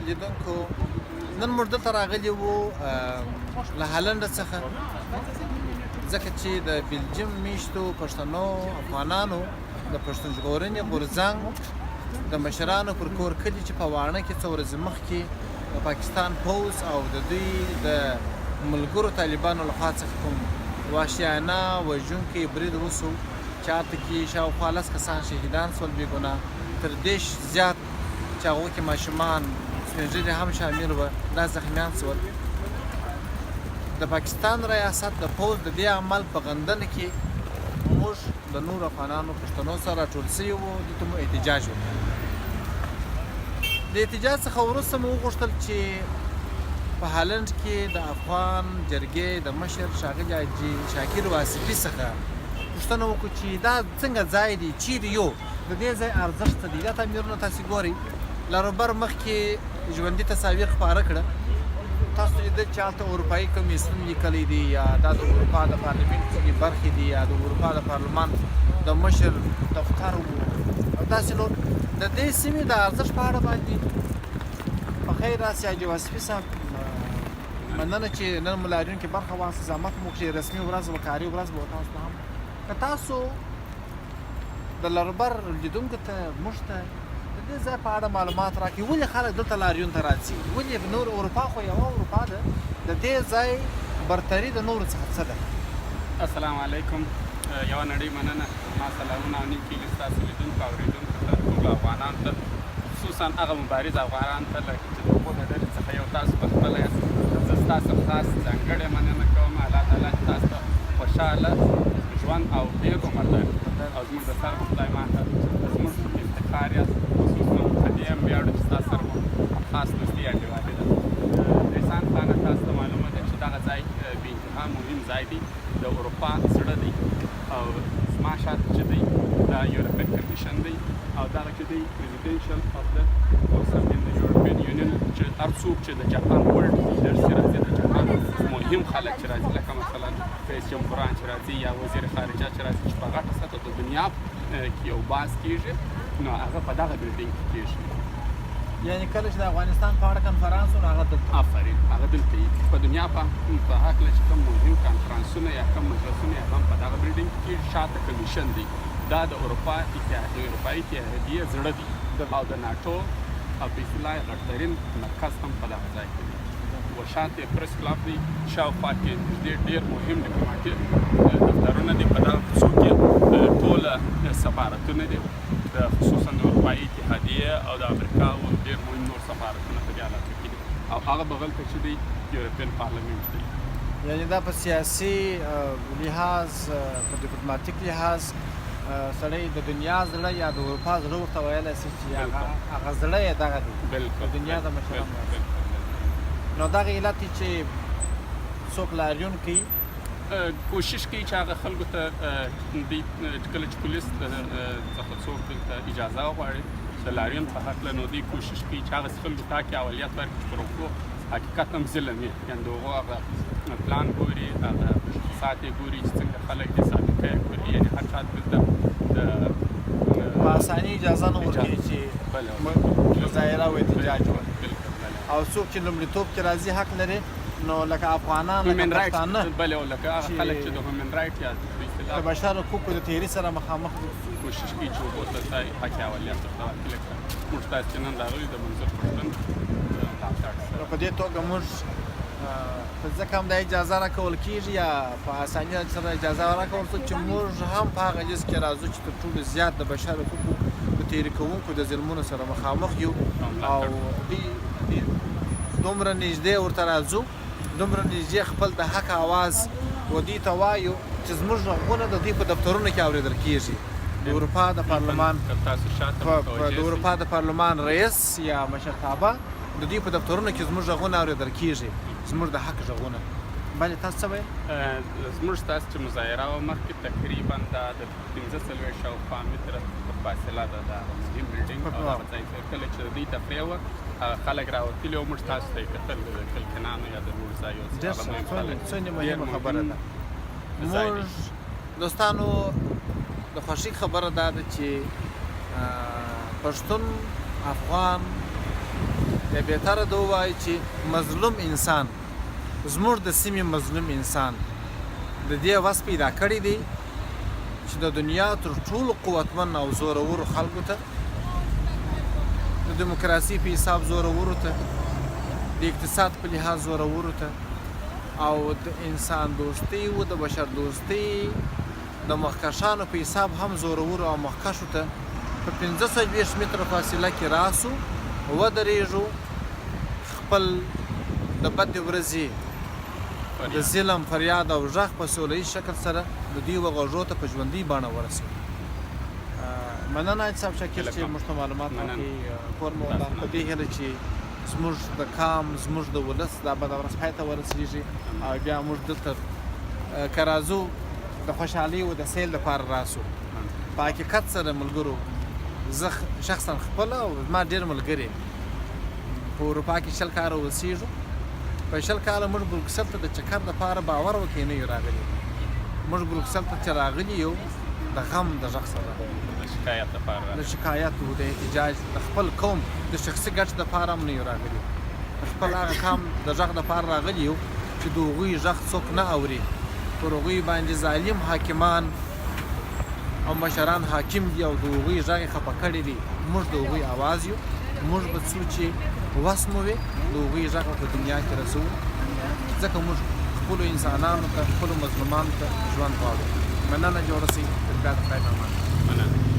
لیدونکو، نن موږ دلته راغلي وو له هالنډ څخه، ځکه چې د بلجیم میشتو پښتنو افغانانو د پښتون ژغورنې غورځنګ د مشرانو پر کور کلي چې په واڼه کې څو ورځې مخکې د پاکستان پوځ او د دوی د ملګرو طالبانو لخوا څخه کوم وحشیانه وژونکی برید وشو چې هلته کې شاوخوا 10 کسان شهیدان شول، بې ګناه تر 30 زیات چې هغو کې ماشومان، سپین ږیري هم شامل وه، دا زخمیان شول. د پاکستان ریاست د پوځ د دې عمل په غندنه کې موږ د نورو افغانانو پښتنو سره راټول شوي وو، دلته مو احتجاج وکړ. د احتجاج څخه وروسته مو وغوښتل چې په هالنډ کې د افغان جرګې د مشر ښاغلي حاجي شاکر واصفي څخه پوښتنه وکړو چې دا څنګه ځای دی، چیرې یو، د دې ځای ارزښت څه دی. دا تعمیرونه تاسو ګورئ، لروبر مخکې ژوندي تصاویر خپاره کړه، تاسو لیدل چې هلته اروپایي کمیسیون لیکلی دی، یا دا د اروپا د پارلمنټ ځینې برخې دي، یا د اروپا د پارلمان د مشر دفتر و او داسې نور. د دې سیمې د ارزښت په اړه باندې په خیر راسي حاجي واصفي صاحب، مننه چې نن مو لاریون کې برخه واخیسته، زحمت مو وکړ چې رسمي ورځ وه، کاري ورځ وه. تاسو ته هم که تاسو د لربر لیدونکو ته، موږ ته د دې ځای په اړه معلومات راکړي، ولې خلک دلته لاریون ته راځي، ولې نور اروپا خو یوه اروپا ده، د دې ځای برتري د نورو څخه څه ده؟ السلام علیکم، یوه نړۍ مننه، زما سلامونه او نیکې هیلې ستاسو لیدونکو او اورېدونکو ته، ټولو افغانانو ته، خصوصا هغه مبارز افغانانو ته لکه چې د هغو د ډلې څخه یو تاسو په خپله یاست. زه ستاسو خاص ځانګړې مننه کوم، الله تعالی دې تاسو ته خوشحاله ژوند او ډېر عمر درکړي او زموږ د سر خدای ماته زموږ افتخار یاست، خصوصا په دې هم ویاړو چې ستاسو سره مو خاص دوستي انډیوالي ده. احسان خانه، تاسو ته معلومه ده چې دغه ځای بې انتها مهم ځای دی، د اروپا زړه دی، او زما شاته چې دی دا European Commission دی، او دغه چې دی Presidential of the Council in the European Union، چې هر څوک چې د جهان world leaders چې راځي، د جهان مهم خلک چې راځي، لکه مثلا رئیس جمهوران چې راځي یا وزیر خارجه چې راځي، چې په غټه سطح د دنیا کې یو باز کیږي، نو هغه په دغه building کې کیږي. یعنی کله چې د افغانستان په اړه کنفرانس و، نو هغه دلته؟ آفرین، هغه دلته وي. په دنیا په هکله چې کوم مهم کانفرانسونه یا کوم مجلسونه یا هم په دغه building کې کیږي. شاته commission دی، دا د اروپا اتحاد، اروپایي اتحادیې زړه دی او د ناټو او په اصطلاح غټترین مرکز هم په دغه ځای کې دی. و شاته یې press club دی، شاوخوا کې نږدې ډېر مهم ډیپلوماټیک دفترونه دي، په دغه کوڅو کې ټوله سفارتونه دي، د خصوصا د اروپایي اتحادیې او د امریکا او ډېر مهم نور سفارتونه په دې علاقه کې دي، او هغه بغل ته چې دی European Parliament دی. یعنی دا په سیاسي لحاظ، په ډیپلوماټیک لحاظ سړی د دنیا زړه یا د اروپا زړه ورته ویلی شي چې هغه زړه یې دغه دی، د دنیا د مشرانو. نو دغه علت دی چې څوک لاریون کوي، کوشش کوي چې هغه خلکو ته دوی کله چې پولیس څخه څوک دلته اجازه وغواړي د لاریون په هکله، نو دوی کوشش کوي چې هغه خلکو ته کې اولویت ورکړي چې پر هغو حقیقت هم ظلم وي، یعنې د هغو هغه پلان ګوري، هغه تشخیصات یې ګوري چې څنګه خلک دي، سابقه یې ګوري، یعنې هر چا دلته د په اساني اجازه نه ورکوي چې مظاهره او احتجاج وکړي، او څوک چې لومړیتوب کې راځي حق لري، نو لکه افغانان، لکه پښتانه، بله، او لکه هغه خلک چې د human right یا د بشر حقوقو د تیري سره مخامخ دي، کوشش کوي چې هغو ته حق اولویت ورته ورکړي، لکه موږ تاسو چې نن راغلي د منظور پښتون ملاتړ سره. نو په دې توګه موږ ته ځکه هم دا اجازه راکول کېږي یا په اساني سره اجازه راکول شو چې موږ هم په هغه لیست کې راځو چې تر ټولو زیات د بشر حقوقو د تیري کوونکو د ظلمونو سره مخامخ یو، او دوی دومره نږدې ورته راځو، دومره نږدې خپل د حق اواز و دوی ته وایو چې زموږ غږونه د دوی په دفترونو کې اورېدل کېږي. د اروپا د پارلمان د اروپا د پارلمان رئیس یا مشرتابه د دوی په دفترونو کې زموږ غږونه اورېدل کېږي، زموږ د حق غږونه. بله تاسو څه ویل؟ زموږ تاسو چې مظاهره وه مخکې، تقریبا دا د 45 شاوخوا متره په فاصله ده دا مهم building او دغه ځای. کله چې د دوی تفریح وه، هغه خلک راوتلي او موږ تاسو ته یې کتل، د کلکنانو یا د لوړ ځایو ډېر څه مهمه خبره ده. موږ دوستانو د خوښۍ خبره دا ده چې پښتون افغان یا بهتره ده ووایو چې مظلوم انسان، زموږ د سیمې مظلوم انسان د دې وس پیدا کړی دی چې د دنیا تر ټولو قوتمن او زورورو خلکو ته، د دیموکراسي په حساب زورورو ته، د اقتصاد په لحاظ زورورو ته او د انسان دوستۍ او د بشر دوستۍ د مخکښانو په حساب هم زورورو او مخکښو ته په 45 متره فاصله کې راسو، ودرېږو، خپل د بدې ورځې د ظلم فریاد او غږ په سوله ییز شکل سره د دوی وغږو ته په ژوندۍ بڼه ورسوو. مننه حاجي صاحب شاکر چې موږ ته معلومات راکړي. کور مو ودان، په دې هیله چې زموږ د کام، زموږ د ولس دا بده ورځ پای ته ورسیږي او بیا موږ دلته که راځو د خوشحالۍ او د سیل لپاره راسو. په حقیقت سره ملګرو، زه شخصا خپله او زما ډېر ملګري په اروپا کې 20 کاله اوسېږو. په 20 کاله موږ بروکسل ته د چکر دپاره باور وکړئ نه یو راغلي. موږ بروکسل ته چې راغلي یو د غم د غږ سره راغلي، د شکایت لپاره، د شکایت او د احتجاج، د خپل قوم د شخصي ګټې دپاره هم نه یو راغلي. د خپل هغه قوم د غږ دپاره راغلي یو چې د هغوی غږ څوک نه اوري، پر هغوی باندې ظالم حاکمان او مشران حاکم دي او د هغوی غږ یې خفه کړی دی. موږ د هغوی اواز یو، موږ به څو چې وس مو وي د هغوی غږ په دنیا کې رسوو، ځکه موږ خپلو انسانانو ته، خپلو مظلومانو ته ژوند غواړو. مننه، جوړ شئ، تر بیا د خدای په امان. مننه.